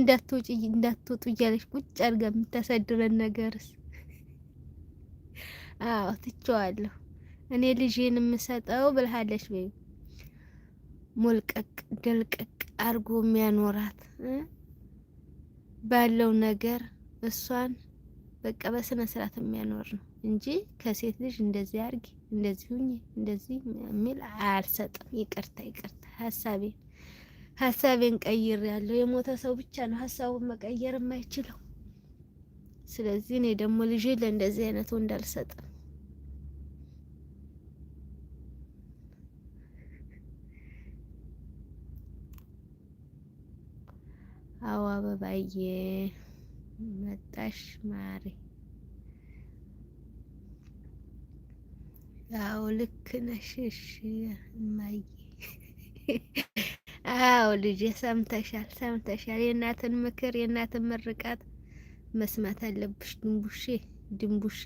እንዳትወጪ እንዳትወጡ እያለች ቁጭ አድርጋ የምታሳድረን ነገርስ? አዎ ትቼዋለሁ። እኔ ልጄን የምሰጠው ብልሃለች ወይ ሞልቀቅ ደልቀቅ አርጎ የሚያኖራት ባለው ነገር እሷን በቃ በስነ ስርዓት የሚያኖር ነው እንጂ ከሴት ልጅ እንደዚህ አርጊ እንደዚህ ሁኚ እንደዚህ የሚል አልሰጥም። ይቅርታ ይቅርታ፣ ሀሳቤን ቀይር ያለው የሞተ ሰው ብቻ ነው ሀሳቡን መቀየር የማይችለው። ስለዚህ እኔ ደግሞ ልጄ ለእንደዚህ አይነት ወንድ አልሰጥም። አዎ አበባዬ መጣሽ ማሬ። አዎ ልክ ነሽ። እሺ እማዬ። አዎ ልጄ ሰምተሻል፣ ሰምተሻል። የእናትን ምክር የእናትን ምርቃት መስማት አለብሽ። ድንቡሼ ድንቡሼ።